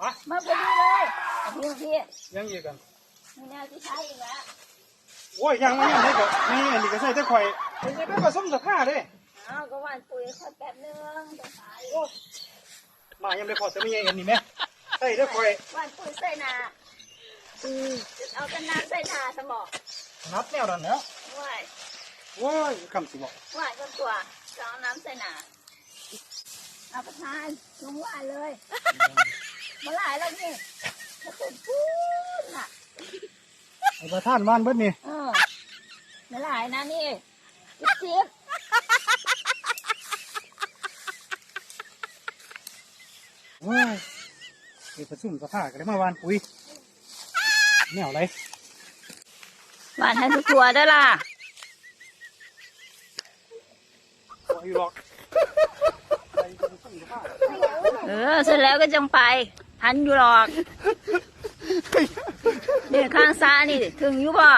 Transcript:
ຮະ? ມາພໍດີເລີຍ ມາພີ້ ມາພີ້ ຍັງອີກກັນ ມີແນວຊິໃຊ້ອີກແລ້ວ. ໂອ້ຍ ຍ່າງມາຍາມໃດກໍ ແມ່ ອັນນີ້ກໍໃຊ້ແຕ່ຂ້ອຍ ຂ້ອຍຊິໄປປະຊຸມສະພາເດ້. ອ້າວ ກໍຫວ່ານປຸ໋ຍຂ້ອຍແປັບໜຶ່ງ ຈັ່ງໄປ. ໂອ້ຍ ມາຍາມໃດພໍ້ແຕ່ແມ່ໃຫຍ່ອັນນີ້ແໝ່ ໃສ່ເດີຂ້ອຍ ຫວ່ານປຸ໋ຍໃສ່ໜ້າ. ອືມ ເອົາແຕ່ນ້ຳໃສ່ໜ້າຊັ້ນບໍ? ຖະໜັດແນວນັ້ນແຫຼ້ວ. ໂອ້ຍ ໂອ້ຍ ຄຳຊິເວົ້າ ຫວ່ານກ່ອນຕົວະ ຈະເອົານ້ຳໃສ່ໜ້າ. ເອົາປະທານ ລົງຫວ່ານເລີຍ ບໍ່ຫຼາຍດອກນີ້ ມາເຕັມພຸ້ນນະ. ໃຫ້ປະທານຫວ່ານເບິດນີ້. ເອີ ຫຼາຍໆນະນີ້ ສິບ ສິບ. ໂອ້ຍ ໄປປະຊຸມສະພາກໍໄດ້ມາຫວ່ານປຸ໋ຍ ແນວໃດ ຫວ່ານໃຫ້ທົ່ວໆເດີລະ. ບໍ່ຢູ່ດອກ ເອີ ເສັດແລ້ວກໍຈັ່ງໄປ ທັນຢູ່ດອກ. ນີ້ຂ້າງຊ້າຍນີ້ ເຖິງຢູ່ບໍ່?